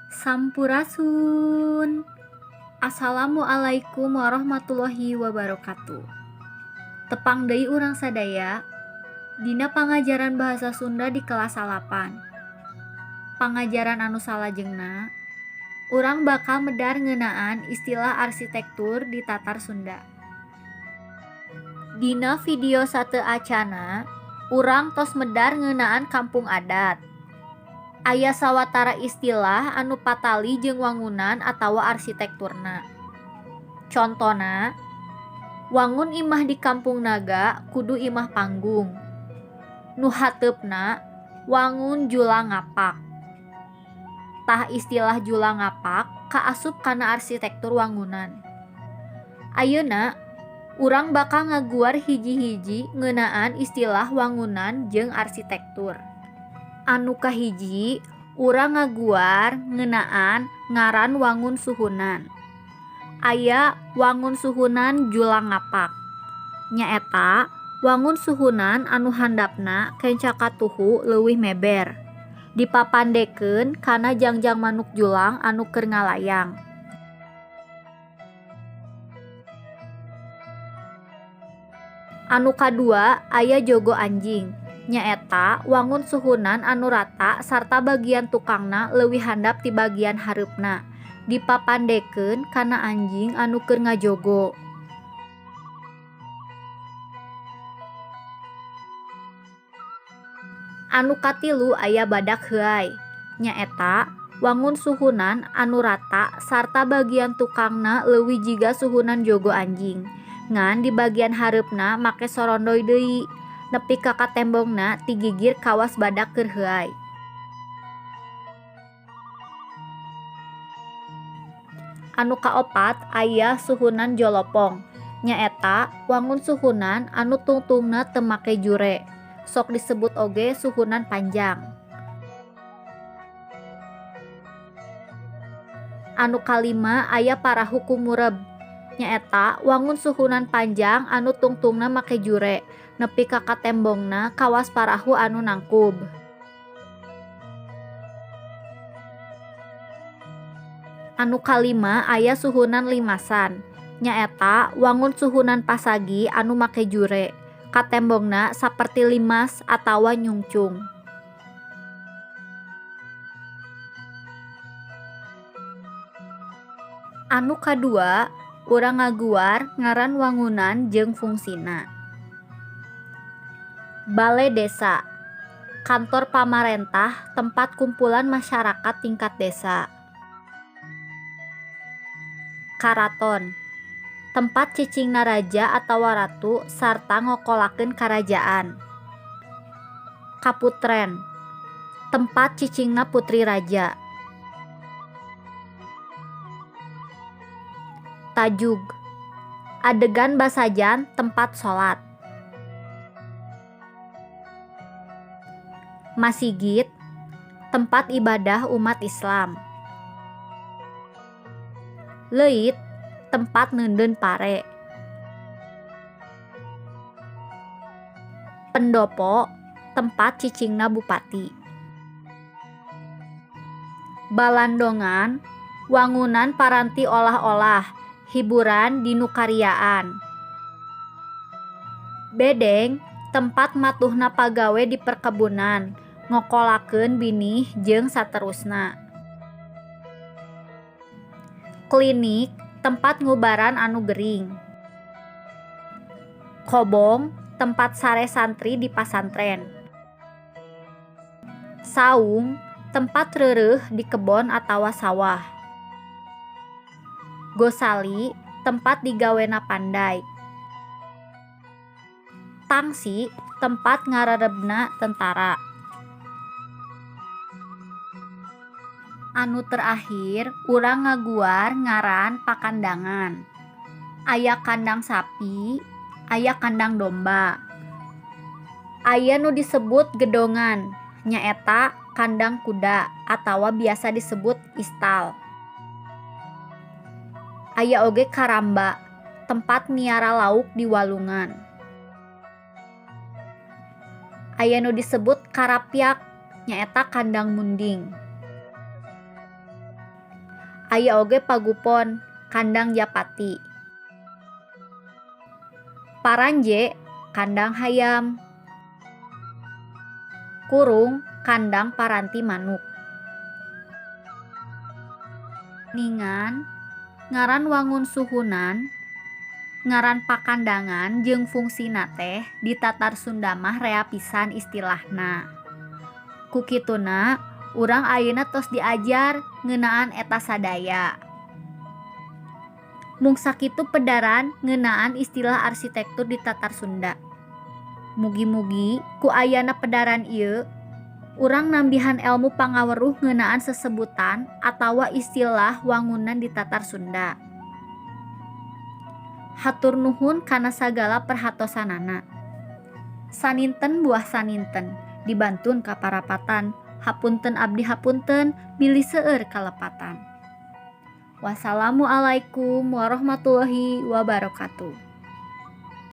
Sampurasun. Assalamualaikum warahmatullahi wabarakatuh. Tepang deui urang sadaya dina pangajaran bahasa Sunda di kelas 8. Pangajaran anu salajengna, urang bakal medar ngeunaan istilah arsitektur di Tatar Sunda. Dina video sateuacanna, urang tos medar ngeunaan kampung adat. Aya sawatara istilah anu patali jeung wangunan atawa arsitekturna. Contona, wangun imah di Kampung Naga kudu imah panggung. Nu hateupna wangun julang ngapak. Tah, istilah julang ngapak kaasup kana arsitektur wangunan. Ayeuna urang bakal ngaguar hiji-hiji ngeunaan istilah wangunan jeung arsitektur. Anu kahiji, urang ngaguar ngeunaan ngaran wangun suhunan. Aya wangun suhunan julang ngapak. Nyaeta wangun suhunan anu handapna kenca ka tuhu leuwih meber. Dipapandekeun kana jangjang manuk julang anu keur ngalayang. Anu kadua, aya jogo anjing. Nyaeta wangun suhunan anu rata sarta bagian tukangna leuwih handap ti bagian hareupna. Dipapandekeun kana anjing anu keur ngajogo. Anu katilu, aya badak heuay. Nyaeta wangun suhunan anu rata sarta bagian tukangna leuwih jiga suhunan jogo anjing. Ngan di bagian hareupna make sorondoy deui nepi ka katembongna tigigir kawas badak keur heuay. Anu kaopat, aya suhunan jolopong. Nyaeta wangun suhunan anu tungtungna teu make jure. Sok disebut oge suhunan panjang. Anu kalima, aya parahu kumureb. Nyaeta wangun suhunan panjang anu tungtungna make jure nepi ka katembongna kawas parahu anu nangkub. Anu kalima, aya suhunan limasan. Nyaeta wangun suhunan pasagi anu make jure. Katembongna saperti limas atawa nyungcung. Anu kadua, urang ngaguar ngaran wangunan jeung fungsina. Bale Desa, kantor pamarentah tempat kumpulan masyarakat tingkat desa. Karaton, tempat cicingna raja atawa ratu sarta ngokolakeun karajaan. Kaputren, tempat cicingna putri raja. Tajug, adegan basajan tempat salat. Masigit, tempat ibadah umat Islam. Leuit, tempat neundeun pare. Pendopo, tempat cicingna bupati. Balandongan, wangunan paranti olah-olah, hiburan di nu kariaan. Bedeng, tempat matuhna pagawe di perkebunan, ngokolakeun binih jeung saterusna. Klinik, tempat ngubaran anu gering. Kobong, tempat sare santri di pasantren. Saung, tempat reureuh di kebon atawa sawah. Gosali, tempat digawena panday. Tangsi, tempat ngarerebna tentara. Anu terakhir, urang ngaguar ngaran pakandangan. Aya kandang sapi, aya kandang domba. Aya nu disebut gedongan, nyaeta kandang kuda atawa biasa disebut istal. Aya oge karamba, tempat miara lauk di walungan. Aya nu disebut karapyak, nyaeta kandang munding. Aya oge pagupon, kandang japati. Paranje, kandang hayam. Kurung, kandang paranti manuk. Ningan, ngaran wangun suhunan, ngaran pakandangan jeung fungsina teh di Tatar Sunda mah rea pisan istilahna. Ku kituna urang ayeuna tos diajar ngeunaan eta sadaya. Mung sakitu pedaran ngeunaan istilah arsitektur di Tatar Sunda. Mugi-mugi ku ayana pedaran ieu urang nambihan elmu pangaweruh ngeunaan sesebutan atawa istilah wangunan di Tatar Sunda. Hatur nuhun kana sagala perhatosanana. Saninten buah saninten dibantun ka parapatan hapunten abdi hapunten bilih seueur kalepatan. Wassalamualaikum warahmatullahi wabarakatuh.